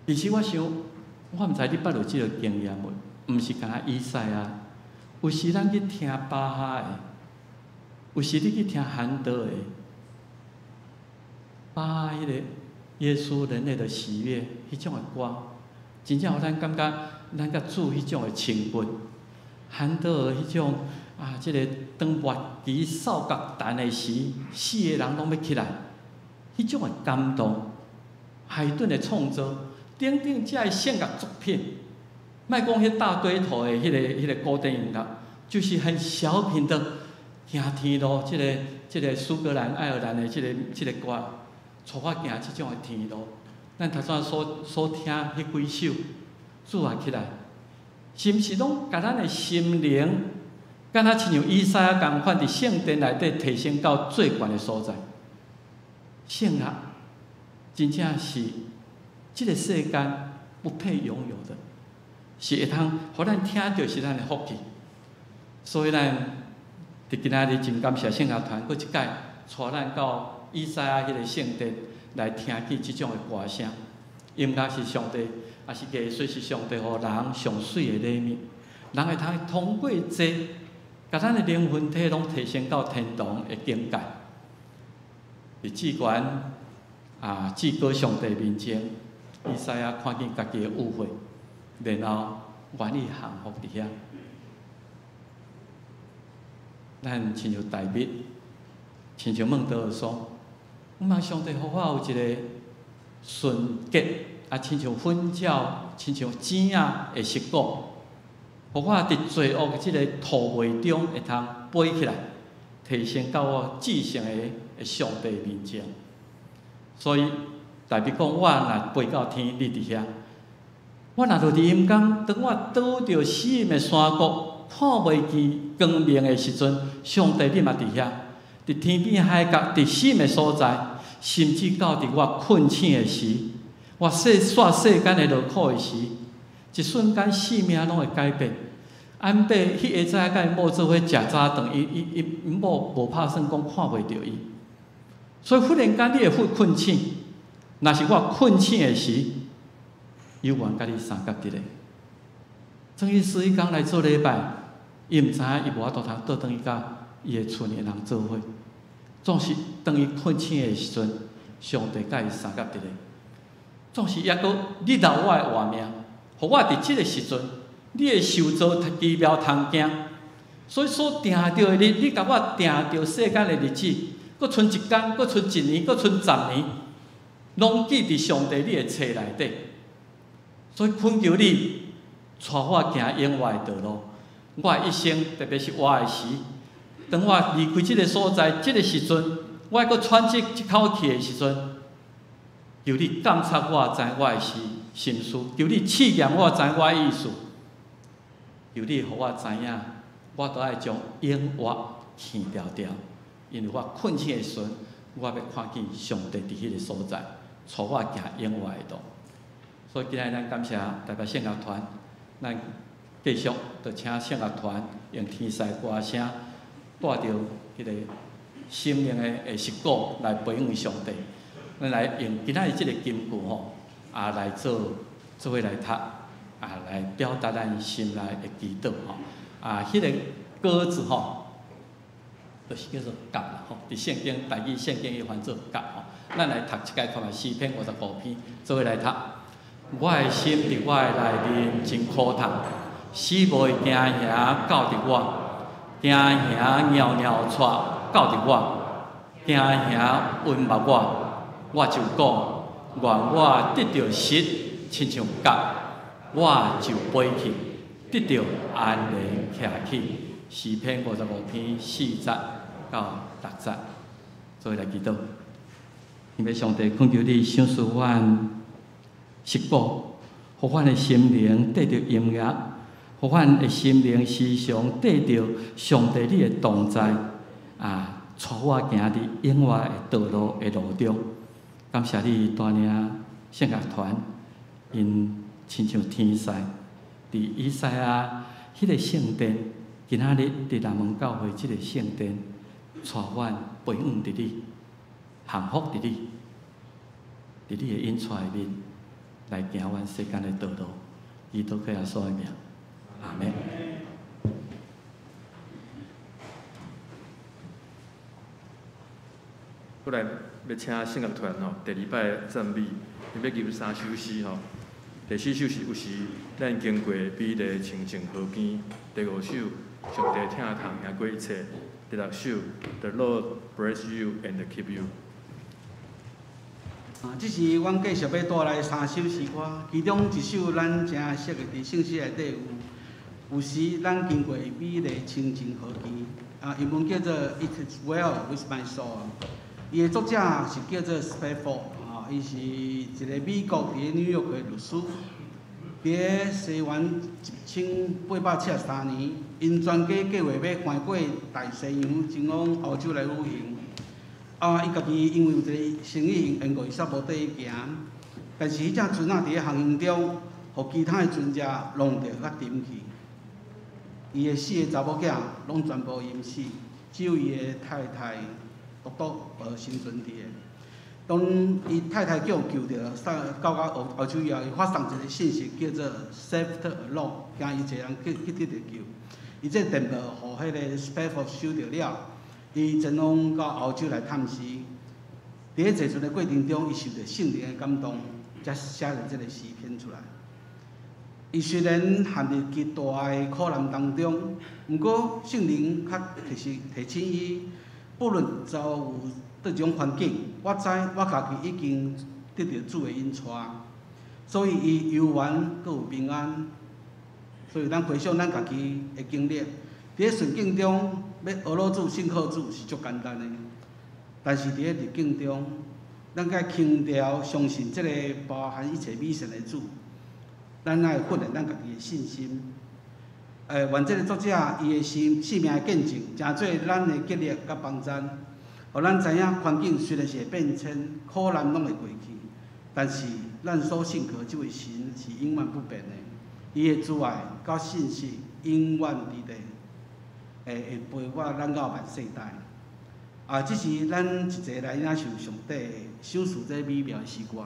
Speaker 2: 其實我想，我毋知你捌有這個經驗無？毋是干焦以賽亞，有時咱去聽巴哈的，有時你去聽韓德的，巴哈彼個耶穌人類的喜悅，彼種的歌，真正予咱感覺咱佮主彼種的親近。韓德的彼種啊，這個當樂器掃角彈的時，死的人攏欲起來，彼種的感動，海頓的創作，等等這个聖樂作品，莫講彼大堆頭的彼個古典音樂，就是很小品的行天路，這個蘇格蘭、愛爾蘭的這個歌，帶我行這種的天路。咱頭先所聽彼幾首，主啊起來，是毋是攏共咱的心靈，敢若親像以賽亞仝款，佇聖殿內底提升到最懸的所在？聖樂真正是這個世間不配擁有的，是會通予咱聽著是咱的福氣。所以咱佇今仔日真感謝聖樂團，閣一擺帶咱到以賽亞彼个聖殿來聽見這種的歌聲。音樂是上帝，也是藝術是上帝予人上媠的禮物。人會通通過這，共咱的靈魂體攏提升到天堂的境界。佇至懸啊，至高上帝面前，以賽亞看見家己的誤會，然後願意降服佇遐。咱親像大衛，親像孟德爾頌，毋通上帝予我有一个純潔啊，親像粉鳥、親像錢仔的肋骨，予我佇罪惡這个塗抹中會通飛起來，提升到我至聖的上帝面前。所以大衛講，我若飛到天，你佇遐；我若落佇陰間，當我倒著死蔭的山谷，看袂見光明的時陣，上帝你嘛佇遐。佇天邊海角，佇死蔭的所在，甚至到佇我困醒的時，我煞世間的勞苦的時，一瞬間性命攏會改變。安伯彼下早佮𪜶某做伙食早頓，伊某無拍算講看袂著伊，所以忽然間你會忽困醒。若是我困醒的時，猶原佮你相佮佇咧。曾醫師彼工來做禮拜，伊毋知影伊無法度通倒轉去佮伊的厝內人做伙。總是當伊困醒的時陣，上帝佮伊相佮佇咧。總是抑閣你留我的活命，予我佇這个時陣，你的受造奇妙通行，所以所定著的日，你共我定著世間的日子，閣賰一工，閣賰一年，閣賰10年，攏記佇上帝你的冊內底。所以懇求你，帶我行永活的道路。我的一生，特別是活的時，當我離開這个所在，這个時陣，我閣喘這口氣的時陣，求你監察我，知我的心思；求你試驗我，知我的意思；求你予我知影，我都愛將永活輕條條，因為我困醒的時陣，我欲看見上帝佇彼个所在，帶我行永活的路。所以今日咱感謝台北聖樂團，咱繼續就請聖樂團用天使歌聲。帶著彼个心靈的實果來培養上帝。咱來用今仔日這个金句吼，來做伙來讀，來表達咱心內的祈禱吼。彼个果子吼，就是叫做角啦吼。佇聖經台語聖經伊翻做角吼。咱來讀一擺看覓詩篇55篇，做伙來讀。我的心佇我的內面真苦痛，死無的驚嚇到佇我，驚嚇蟯蟯掣到佇我，驚嚇吞沒我。我就講，願我得著實，親像角，我就飛去，得著安然徛起。詩篇55篇4節到6節，做伙來祈禱。天父上帝，懇求你賞賜阮實果，予阮的心靈得著音樂，予阮的心靈時常得著上帝你的同在，帶我行佇永活的道路的路中。感謝你帶領聖樂團，𪜶親像天使，佇以賽亞彼個聖殿，今仔日佇南門教會這個聖殿，帶阮培養佇你，降服佇你，佇你的引帶面來行阮世間的道路。祈禱耶穌的名，阿們。
Speaker 1: 過來欲請聖樂團吼，第二擺讚美，𪜶欲吟三首詩吼。第四首是有時咱經過美麗清淨河邊，第五首上帝疼痛贏過一切，第六首 The Lord bless you and keep you。
Speaker 3: 這是阮繼續欲帶來三首詩歌，其中一首咱誠熟的，佇聖詩內底有，有時咱經過美麗清淨河邊，英文叫做 It is well with my soul。伊的作者是叫做 Spafford，伊是一个美國佇紐約的律師。佇咧西元1873年，𪜶全家計劃欲橫過大西洋，前往歐洲來旅行。伊家己因為有一个生意緣故，伊煞無綴去行。但是彼隻船仔佇咧航行中，予其他的船隻弄著佮沉去。伊的四个查某囝攏全部淹死，只有伊的太太獨獨無生存佇咧。當伊太太叫救著，送到歐洲以後，伊發送一个信息叫做 “Saved alone”，驚伊一个人去得著救。伊這電報予彼个 Spafford 收著了，伊前往到歐洲來探視。佇咧坐船的過程中，伊受著聖靈的感動，才寫了這个詩篇出來。伊雖然陷入極大的苦難當中，毋過聖靈較提醒伊，不論遭遇佗種環境，我知我家己已經得著主的引帶，所以伊猶原閣有平安。所以咱回想咱家己的經歷，佇咧順境中欲學老主、信靠主是足簡單的，但是佇咧逆境中，咱該輕調相信這個包含一切美善的主，咱愛訓練咱家己的信心。願這个作者伊的生命的見證，成做咱的激勵佮幫贊，予咱知影環境雖然是會變遷，苦難攏會過去，但是咱所信靠這位神是永遠不變的，伊的慈愛佮信實永遠佇咧，會陪伴咱到萬世代。這是咱一齊來領受上帝賞賜這美妙的詩歌。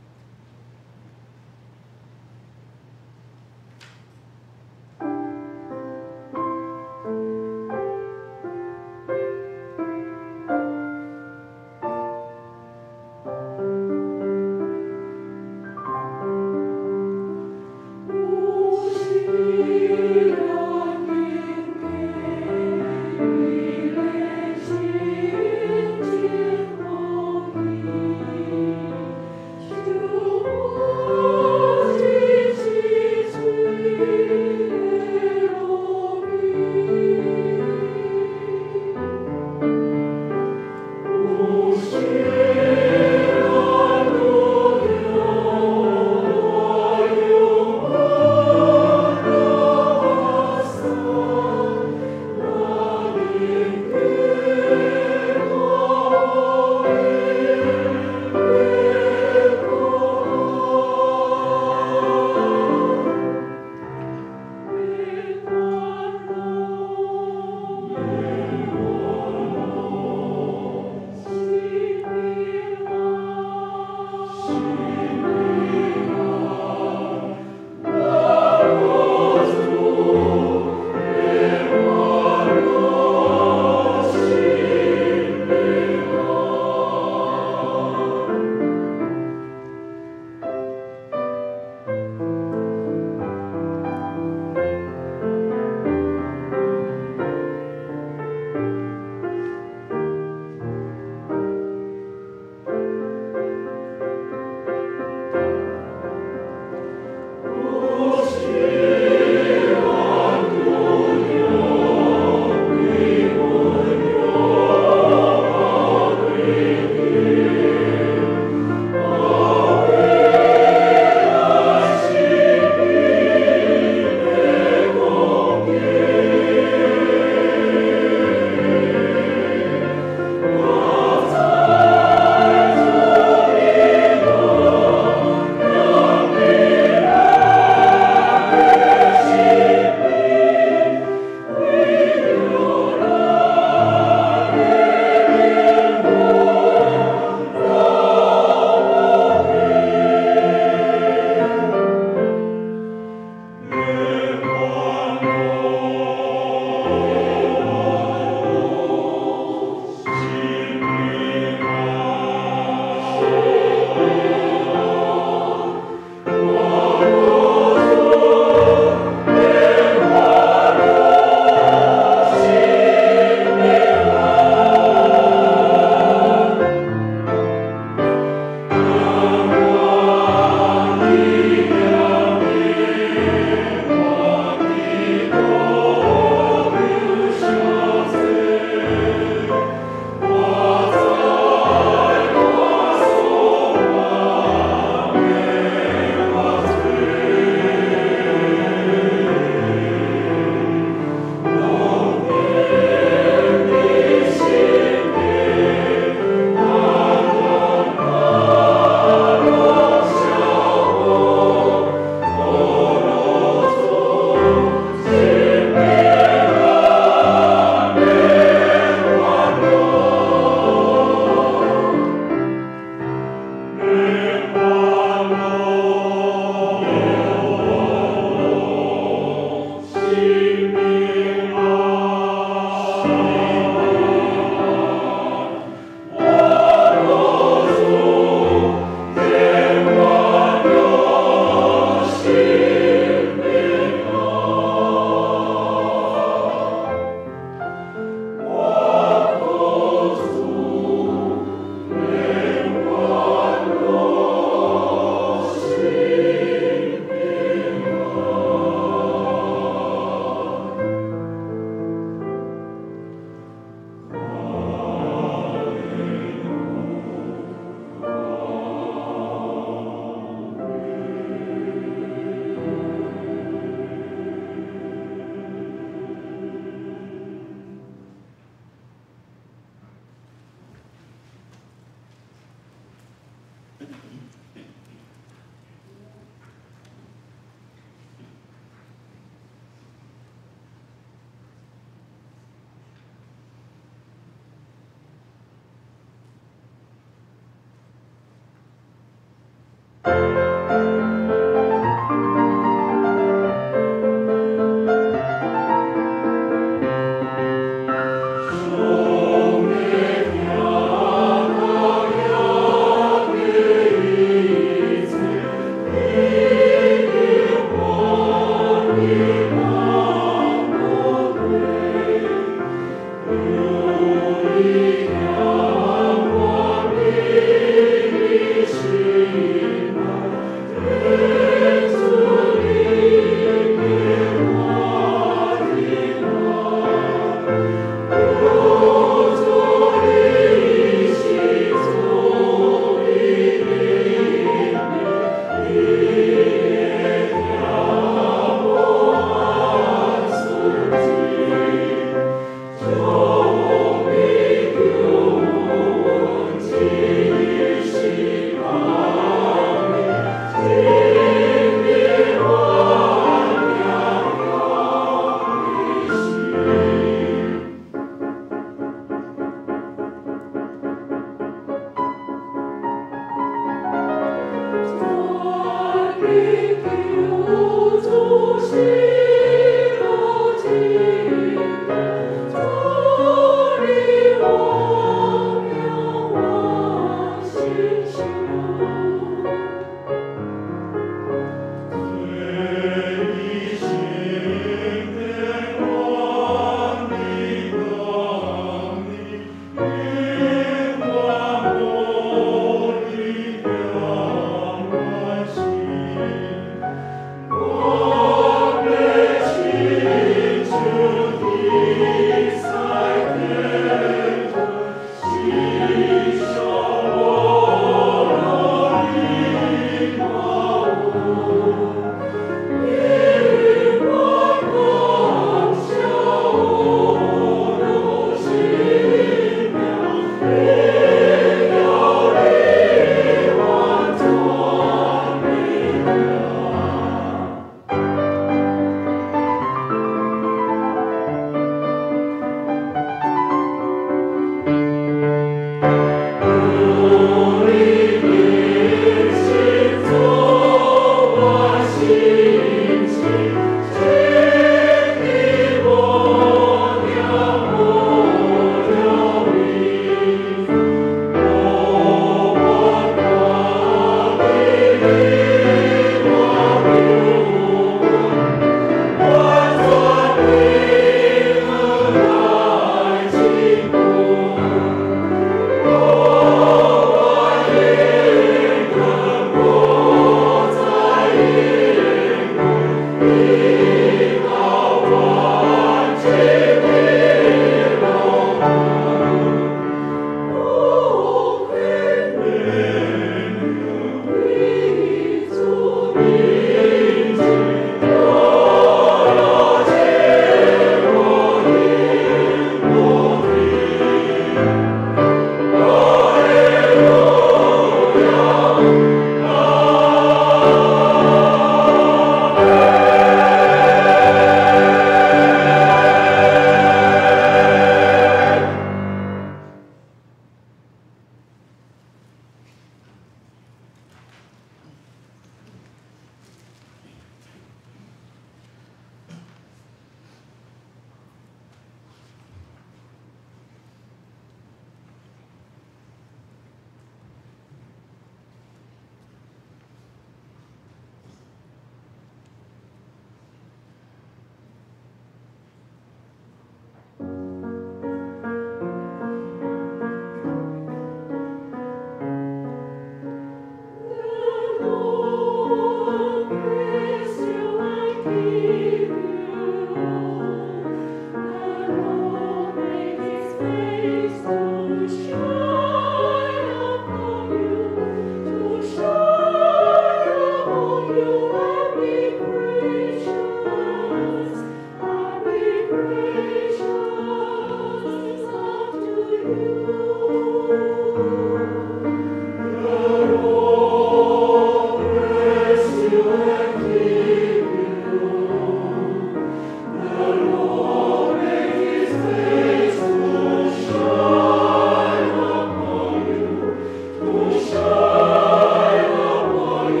Speaker 4: To shine upon you.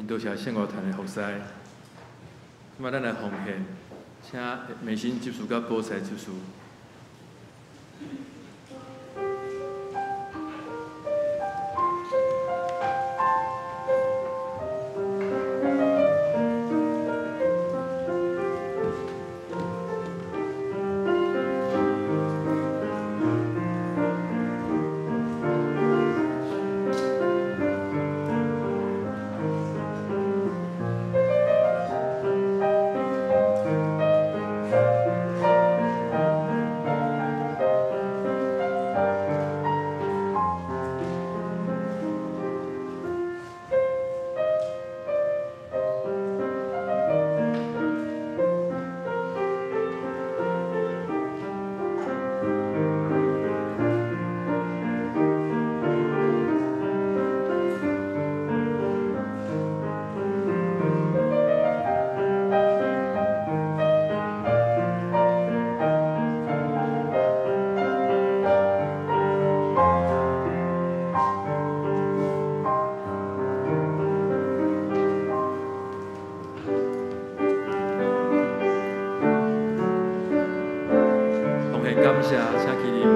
Speaker 1: 多謝聖樂團的服侍。這擺咱來奉獻，請美心執事佮寶賽執事。感謝，請起立。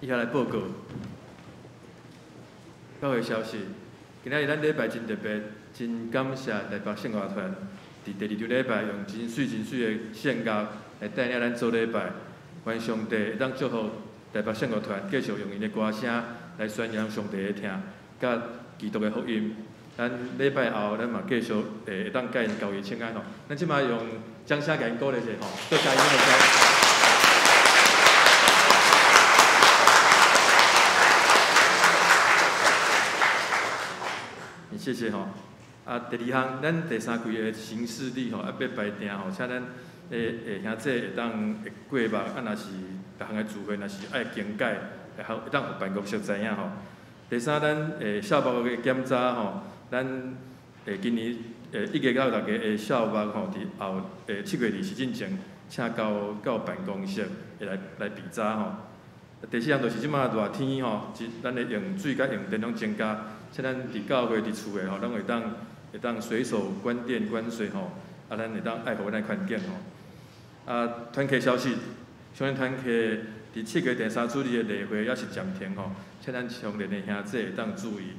Speaker 1: 以下來報告教會消息。今仔日咱禮拜真特別，真感謝台北聖樂團佇第二周禮拜用真媠真媠的聖樂來帶領咱做禮拜。願上帝會當祝福台北聖樂團繼續用𪜶的歌聲來宣揚上帝的疼，佮基督的福音。咱禮拜後，咱嘛繼續會當佮𪜶交誼請安吼。咱這擺用掌聲共𪜶鼓勵一下吼，多謝𪜶的。謝謝吼。啊，第二項，咱第三季的行事曆吼，猶欲排定吼，請咱的兄姊會當會過目，啊，若是逐項的聚會，若是愛更改，會當予辦公室知影吼。第三，咱校目的檢查吼，咱今年1月到6月的校目吼，佇後7月20進前，請到辦公室會來備查吼。第四項就是這擺熱天吼，咱的用水佮用電攏增加。請咱佇教會佇厝的吼，攏會當隨手關電關水吼，啊，咱會當愛護咱的環境吼。啊，團契消息，少年團契佇7月第三主日的例會猶是暫停吼，請咱少年的兄姊會當注意。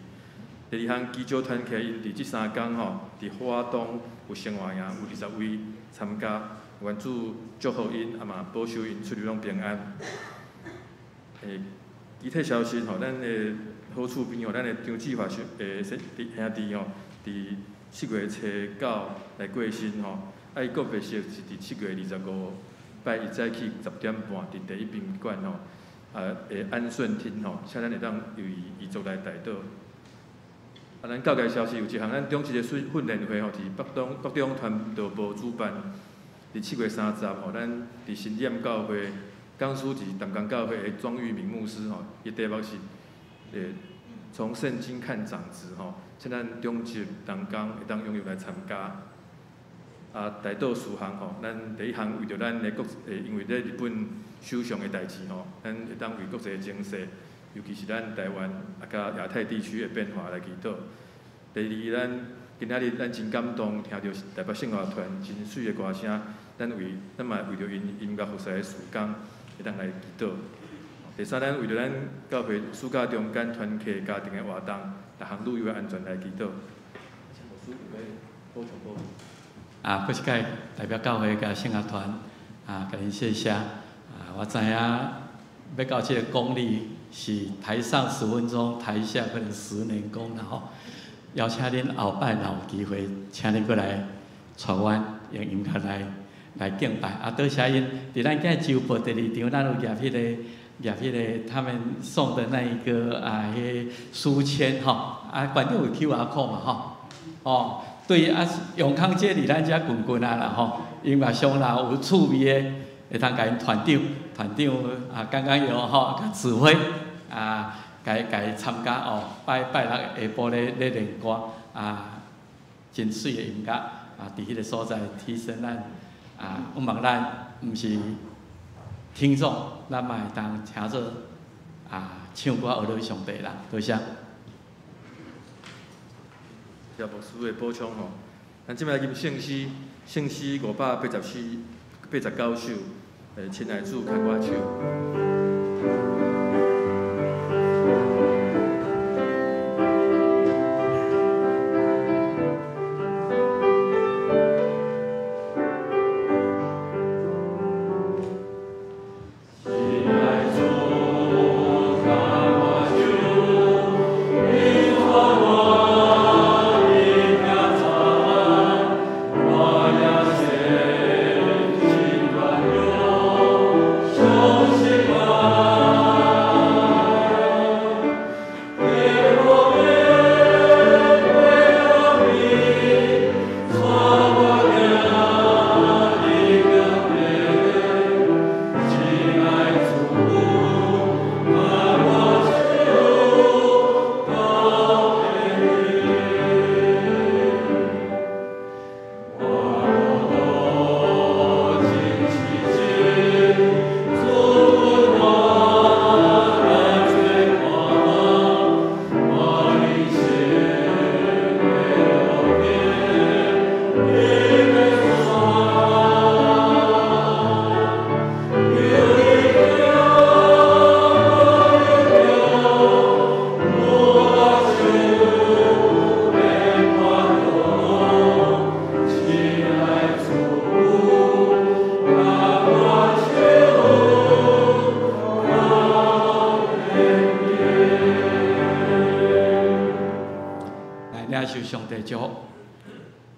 Speaker 1: 第二項，基督團契𪜶佇這三工吼，佇花東有生活營，有20位參加，願主祝福𪜶，啊嘛保守𪜶出入攏平安。其他消息吼，咱的好處邊吼，咱的張志華兄弟吼，佇7月初9來過身吼，啊，伊告別式是佇7月25拜一早起10點半，佇第一賓館吼，啊，安順廳吼，請咱會當為遺族來代禱。啊，咱教界消息有一項，咱中一个訓練會吼，佇北中傳道部主辦，佇7月30吼，咱佇新店教會，講師是淡江教會的莊玉明牧師吼，伊題目是從聖經看長子吼，請咱中職同工會當踴躍來參加。啊，代禱事項吼，咱第一項為著咱的國，因為咧日本首相的代誌吼，咱會當為國際情勢，尤其是咱台灣啊，佮亞太地區的變化來祈禱。第二，咱今仔日咱真感動，聽著台北聖樂團真媠的歌聲，咱嘛為著𪜶音樂服侍的事工，會當來祈禱。第三，咱為著咱教會暑假中間團契家庭的活動，逐項旅遊的安全來祈禱。
Speaker 2: 啊，閣一擺代表教會佮聖樂團啊，共恁谢谢。啊，我知影欲到這个功力是台上10分鐘，台下可能10年功啦吼。邀請恁後擺若有機會，請恁過來台灣用音樂來敬拜。啊，多謝𪜶佇咱今日周報第二場，咱有舉彼個他們送的那一個啊，彼書籤吼，啊，館長有 QR code 嘛吼，哦，對啊，永康街離咱遮近近啊啦吼，音樂上若有趣味的，會當共𪜶團長啊，剛剛有吼，共指揮啊，共伊參加哦，拜拜六下晡咧練歌啊，真媠的音樂啊，佇彼個所在提升咱啊，我望咱毋是聽眾，咱嘛會當聽做啊，唱歌學著上帝啦，多謝。
Speaker 1: 謝牧師的補充吼，咱這擺來吟聖詩，聖詩584、89首，親愛主牽我手。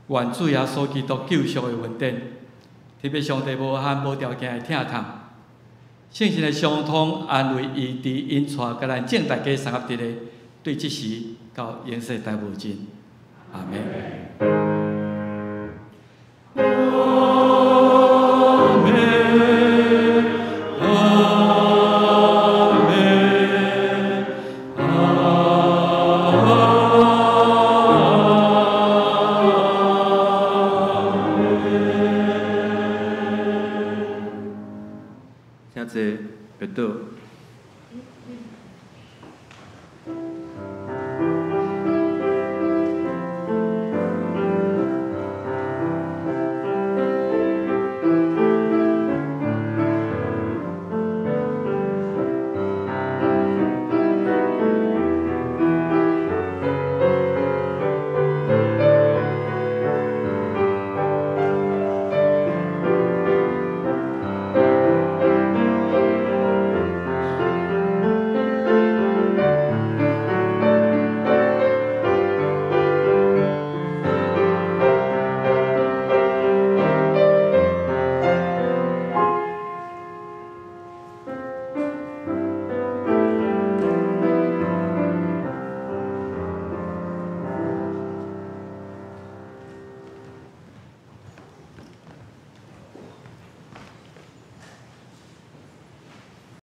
Speaker 2: 願主耶穌基督救贖的恩典，特別上帝無限無條件的疼痛，聖神的相通安慰醫治引帶，佮咱眾大家相合佇咧，對這時到永世大無盡。阿們。
Speaker 1: 請坐，別倒。